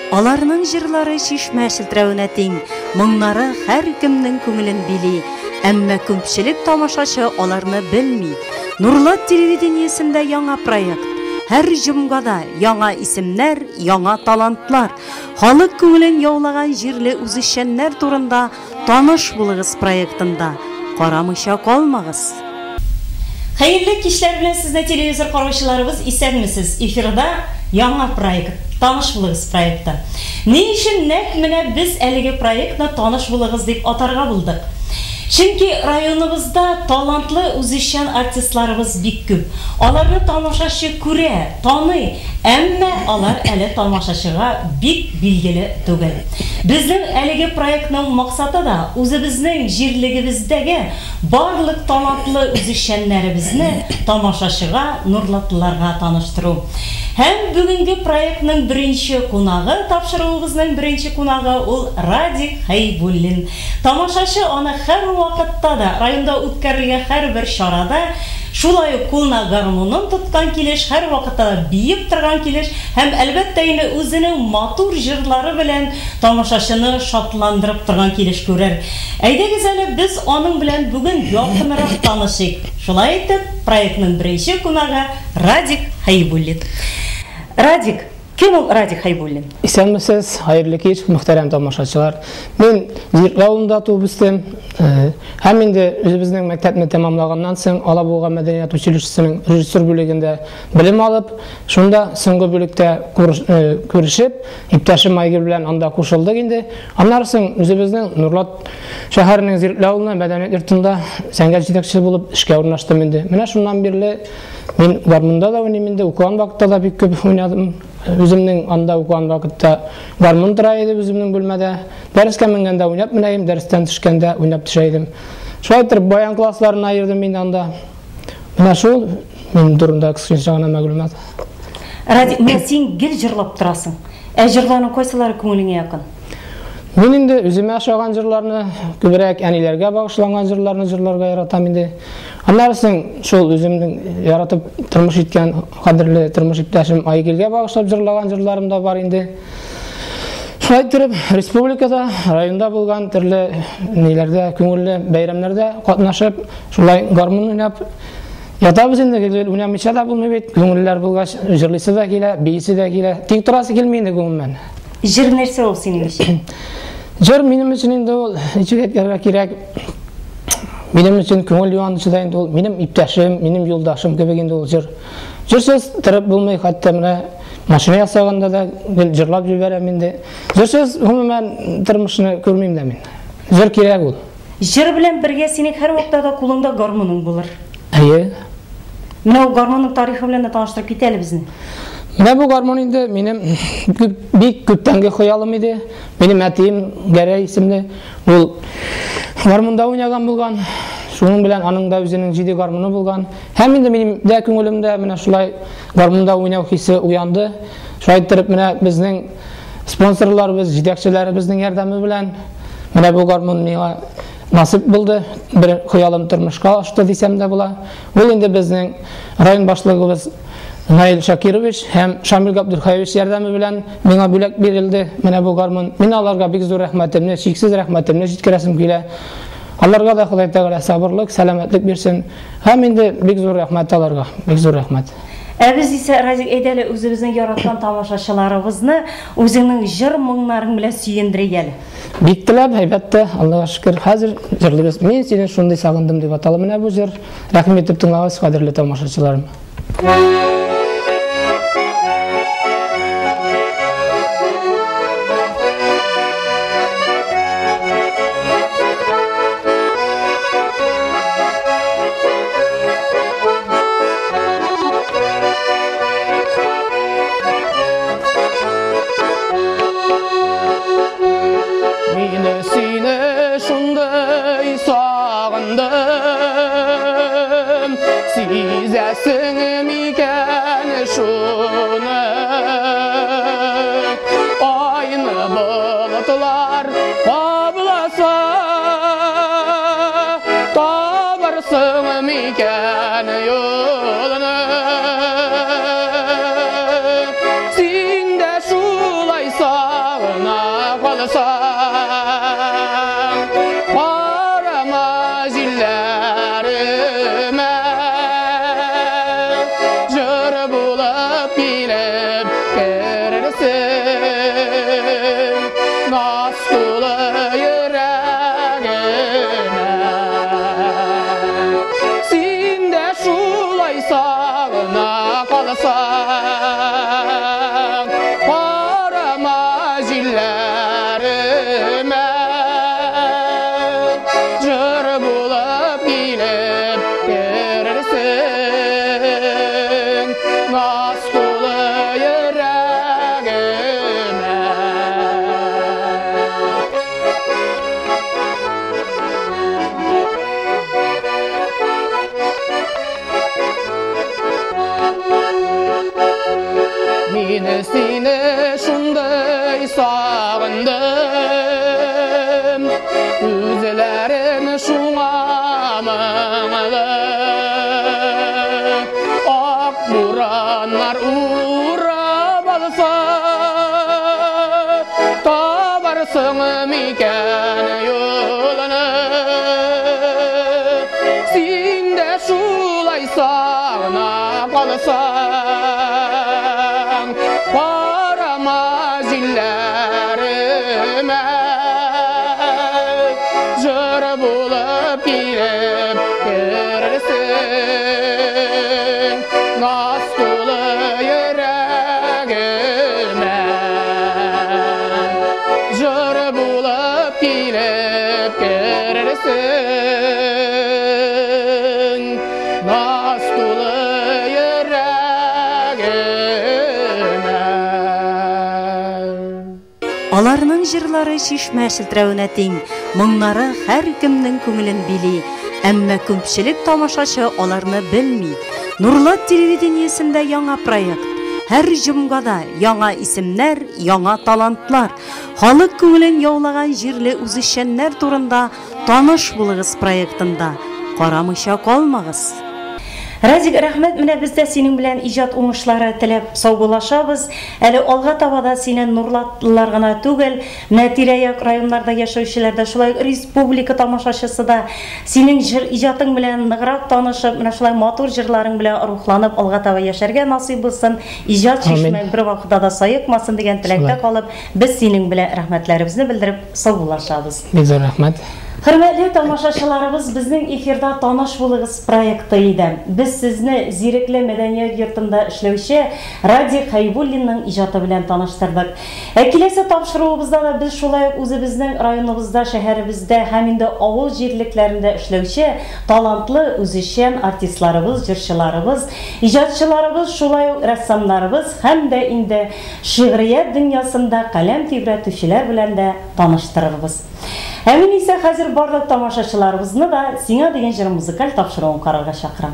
Аларның җырлары чишмә челтерәвенә тиң, моңнары һәркемнең күңелен били. Әмма күпчелек тамашачы аларны белми. Нурлат телевидениесендә яңа проект. Һәр җомгада яңа исемнәр, яңа талантлар. Халык күңелен яулаган җирле үзешчәннәр турында Таныш булыгыз проектында карамыйча калмагыз. Хәерле кичләр белән сезне телевизор караучыларыбыз, исәнмесез! Эфирда яңа проект, Таныш булыгыз проекты. Ни өчен нәкъ менә без әлеге проектны Таныш булыгыз дип атарга булдык? Чөнки районыбызда талантлы үзешчән артистларыбыз бик күп. Аларны тамашачы күрә, таный, әмма алар әле тамашачыга бик билгеле түгел. Безнең әлеге проектның максаты да үзебезнең җирлегебездәге барлык талантлы үзешчәннәребезне тамашачыга, нурлатлыларга таныштыру. Һәм бүгенге проектның беренче кунагы, тапшыруыбызның беренче кунагы ул Радик Хәйбуллин. Тамашачы аны һәрвакытта да, районда үткәрелгән һәрбер чарада, шулай ук кулына гармунын тоткан килеш, һәрвакытта да биеп торган килеш һәм, әлбәттә инде, үзенең матур җырлары белән тамашачыны шатландырып торган килеш күрер. Әйдәгез әле, без аның белән бүген якынрак танышыйк. Шулай итеп, проектның беренче кунагы, Радик Хәйбуллин. Радик, кем ул Радик Хәйбуллин? Исәнмесез, хәерле кич, мөхтәрәм тамашачылар. Мин Зирекле авылында туып үстем. Һәм инде үзебезнең мәктәпне тәмамлаганнан соң Алабуга мәдәният училищесының режиссер бүлегендә белем алып, шунда соңгы бүлектә күрешеп, иптәшем Айгөл белән анда кушылдык инде. Аннары соң үзебезнең Нурлат шәһәренең Зирекле авылына мәдәният йортында сәнгать җитәкчесе булып эшкә урнаштым инде. Менә шуннан бирле мин гармунда да уйныйм инде, укыган вакытта да бик күп уйнадым. Үземнең анда укыган вакытта гармун тора иде үземнең бүлмәдә. Дәрескә менгәндә уйнап менә идем, дәрестән төшкәндә уйнап төшә идем. Шулай итеп баян классларына йөрдем мин анда. Менә шул минем турында кыскача гына мәгълүмат. Радик, менә син гел җырлап торасың. Ә җырларның кайсылары күңелеңә якын? Мин инде үземә ошаган җырларны, күбрәк әниләргә багышланган җырларны җырларга яратам инде. Аннары соң шул үземнең яратып тормыш иткән кадерле тормыш иптәшем Айгөлгә багышлап җырлаган җырларым да бар инде. Шулай итеп, республикада, районда булган төрле ниләрдә, күңелле бәйрәмнәрдә катнашып, шулай гармун уйнап ятабыз инде, гел уйнамыйча да булмый бит. Күңелләр булгач, җырлыйсы да килә, биисе дә килә. Тик торасы килми инде гомумән. Җыр нәрсә ул синең өчен? Җыр минем өчен инде ул, ничек әйтергә кирәк, минем өчен күңел юанычы да инде ул, минем иптәшем, минем юлдашым кебек инде ул җыр. Җырсыз торып булмый, хәтта менә машина ясаганда да гел җырлап җибәрәм инде. Җырсыз гомумән тормышны күрмим дә мин. Җыр кирәк ул. Җыр белән бергә синең һәрвакытта да кулыңда гармуның булыр. Әйе. Менә ул гармунның тарихы белән дә таныштырып кит әле безне. Менә бу гармун инде минем бик күптәнге хыялым иде. Минем әтием Гәрәй исемле, ул гармунда уйнаган булган. Шуның белән аның да үзенең 7 гармуны булган. Һәм инде минем дә күңелемдә менә шулай гармунда уйнау хисе уянды. Шулай иттереп менә безнең спонсорларыбыз, җитәкчеләребезнең ярдәме белән менә бу гармун миңа насыйп булды. Бер хыялым тормышка ашты дисәм дә була. Ул инде безнең район башлыгыбыз Наил Шакирович һәм Шамил Габдулхаевич ярдәме белән миңа бүләк бирелде. Менә бу гармун. Мин аларга бик зур рәхмәтемне, чиксез рәхмәтемне җиткерәсем килә. Аларга да Ходай Тәгалә сабырлык, сәламәтлек бирсен. Һәм инде бик зур рәхмәт аларга, бик зур рәхмәт. Ә без исә, Радик, әйдә әле үзебезнең яраткан тамашачыларыбызны үзеңнең җыр моңнарың белән сөендерик әле. Бик теләп, әлбәттә, Аллага шөкер, хәзер җырлыйбыз. Мин сине шундый сагындым дип атала менә бу җыр. Рәхим итеп тыңлагыз, кадерле тамашачыларым. Мин сине шундый сагындым, сизәсең микән шуны? Айны болытлар капласа, табарсың микән юлны? Син дә шулай Шулай сагындым, Үзләрен шуңа моңлы. Ак бураннар урап алса, Табарсың микән юлны? Син дә шулай сагына калсаң, Карама җилләремә, Җыр булып килеп керерсең, Наз тулы йөрәгемә. Җыр булып килеп керерсең, Наз тулы йөрәгемә. Аларның җырлары чишмә челтерәвенә тиң, моңнары һәркемнең күңелен били. Әмма күпчелек тамашачы аларны белми. Нурлат телевидениесендә яңа проект. Һәр җомгада яңа исемнәр, яңа талантлар. Халык күңелен яулаган җирле үзешчәннәр турында Таныш булыгыз проектында карамыйча калмагыз. Радик, рәхмәт, менә без дә синең белән иҗат уңышлары теләп саубуллашабыз. Әле алга таба да сине нурлатлылар гына түгел, менә тирә-як районнарда яшәүчеләр дә, шулай ук республика тамашачысы да синең җыр иҗатың белән ныграк танышып, менә шулай матур җырларың белән рухланып алга таба яшәргә насыйп булсын. Иҗат чишмәң бервакытта да саекмасын дигән теләктә калып, без синең белән рәхмәтләребезне белдереп саубуллашабыз. Бик зур рәхмәт. Хөрмәтле тамашачыларыбыз, безнең эфирда Таныш булыгыз проекты иде. Без сезне Зирекле мәдәният йортында эшләүче Радик Хәйбуллинның иҗаты белән таныштырдык. Ә киләсе тапшыруыбызда да без шулай ук үзебезнең районыбызда, шәһәребездә һәм инде авыл җирлекләрендә эшләүче талантлы, үзешчән артистларыбыз, җырчыларыбыз, иҗатчыларыбыз, шулай ук рәссамнарыбыз һәм дә инде шигърият дөньясында каләм тибрәтүчеләр белән дә таныштырырбыз. Ә мин исә хәзер барлык тамашачыларыбызны да Сиңа дигән җыр музыкаль тапшыруын карарга чакырам.